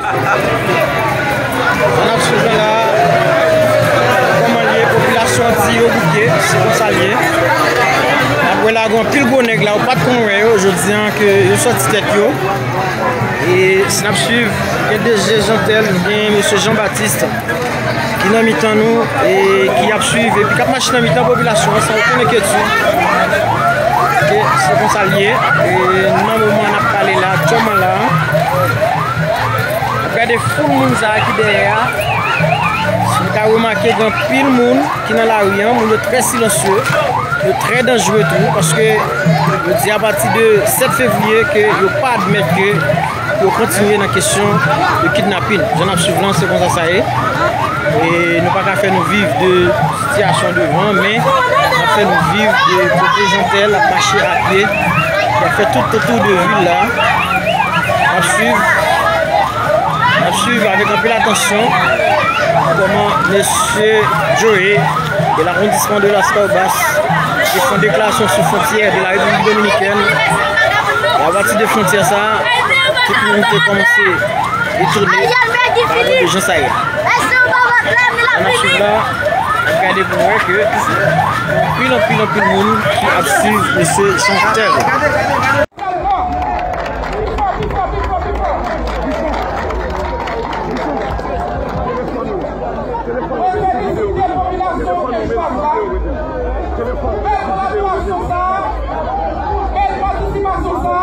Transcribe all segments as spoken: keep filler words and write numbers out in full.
N ap swiv la, kòman l ye, popilasyon an di yo bouke, se konsa l ye. N ap wè la, gen anpil gwo nèg la, ou pa t konn wè yo, jodi a ke yo sòti tèt yo. E si n ap swiv, gen D G Jeantel, gen mesye Jean Baptiste ki nan mitan nou e ki ap swiv epi k ap mache nan mitan popilasyon an san okenn enkyetid. Ok, se konsa l ye. E nan moman n ap pale la, aktyèlman la, ap gade foul moun sa a ki dèyè a. Si nou ka remake, gen anpil moun ki nan lari a, moun yo trè silansye, yo trè danjere tou, paske yo di apati de sèt fevriye ke yo pa admèt ke yo kontinye nan kesyon de kidnapin. Jan n ap swiv lan, se konsa sa ye. E nou pa ka fè nou viv de sitiyasyon devan, men n ap fè nou viv de kote Jeantel ap mache a pye, l ap fè tout tour de vil la. N ap swiv, n ap swiv avèk anpil atansyon kòman mesye Joe de l'arrondissement de Las Caobas, ki fè yon deklarasyon sou fwontyè de la Repiblik Dominikèn. E apati de fwontyè sa a, tout moun te kòmanse detounen pa rapò de jan sa ye. N ap swiv la, n ap gade pou n wè ke anpil, anpil, anpil moun ki ap swiv mesye Jeantel. Mwen felisite popilasyon Okènchwaz la. Bèl kolaborasyon sa a, bèl patisipasyon sa a.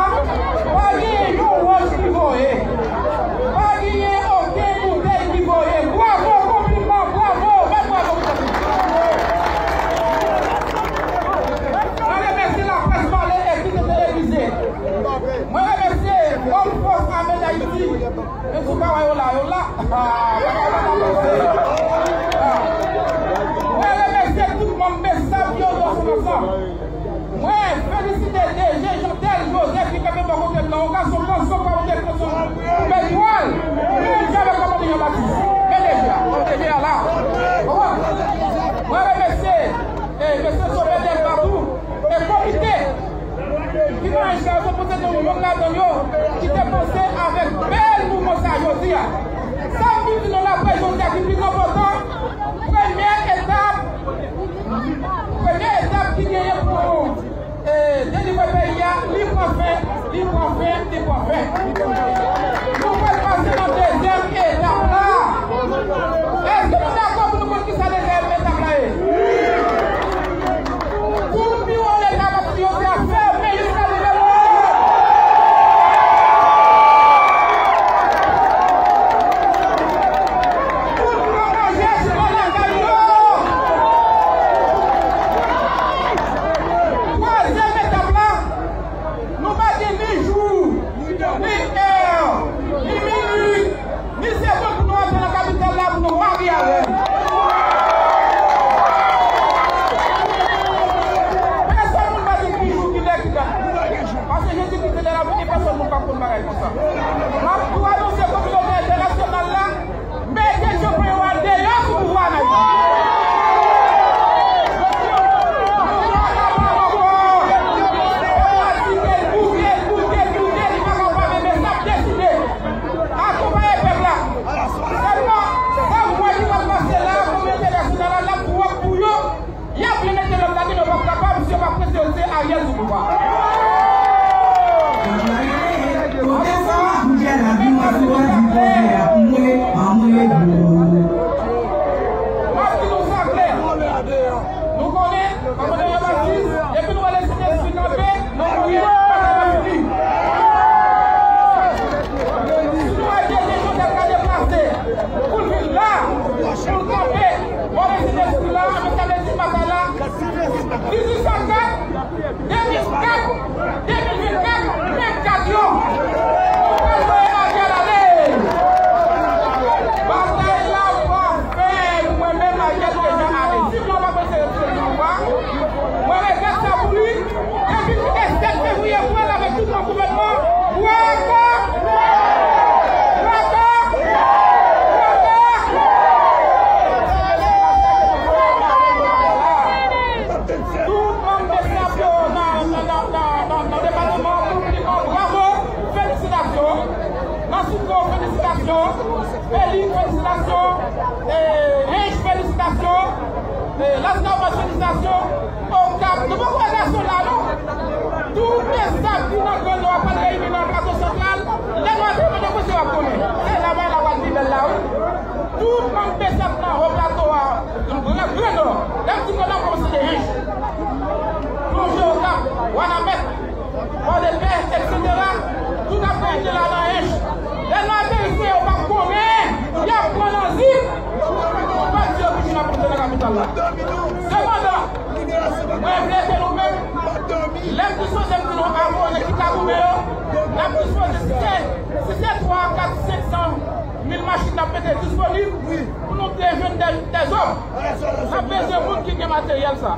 Pa genyen yon wòch ki voye. Pa genyen okenn boutèy ki voye. Bravo, konpliman, bravo, bèl bravo pou tèt nou. Mwen remèsye laprès pale, ekri e televize. Mwen remèsye òm fòs ame Dayiti. Men sou kaway yo la, yo la. Ah, mwen remèsye tout manm BSAP yo, yo ansanm ansanm. Mwen felisite D G Jeantel Joseph ki kanpe bò kote m nan, yon gason manso pa yon defann pou peyi a. Menm jan avèk kòmandan Jean Baptiste. Men D G a, D G a la. Mwen remèsye, eh, mesye Sauveur Delva tou, e komite ki nan Ayisyen yo, se pou se te yon moun ladan yo ki te panse avèk bèl mouvman sa jodi a. Sa m vin di nou la, apre jodi a ki pi enpòtan, premye etap, premye etap ki genyen pou, eh, delivre peyi a, li pran fen, li pran fen, li pran fen. Nou pral pase nan dezyèm etap la. Èske nou dakò pou nou konn kisa dezyèm etap la ye? Pou pi wo Leta, paske yo di a fèmen jiska nouvel òd. Eli, felisitasyon. Hench, felisitasyon. Las Gavas, felisitasyon. Okap, nou poko wè gason la non. Tout Besap ki nan Gran Nò ap al reyini nan Plato Santral. Lè nou ap rive nan kote w ap konnen. Se la bagay la pral pi bèl la wi. Tout manm Besap nan Ho Plato a, Gran, Gran Nò. Lè m di Gran Nò, kòmanse de Hench. Plonje Okap, Wanament, Pòdepè, etsetera. Tout ap reyini la nan Hench. Lè nou ateri, se yo p ap konnen. Y ap pran nan zip. Pou pa di yo ki vin ap monte nan kapital la. Sepandan, mwen vle ke nou menm, lè m dispoze m di nou abone ki ka goumen yo, n ap dispoze, si se, si se twa, kat, senk san mil machin n ap mete disponib pou nou te jwenn de, de zòb. N ap bezwen moun ki gen materyèl sa.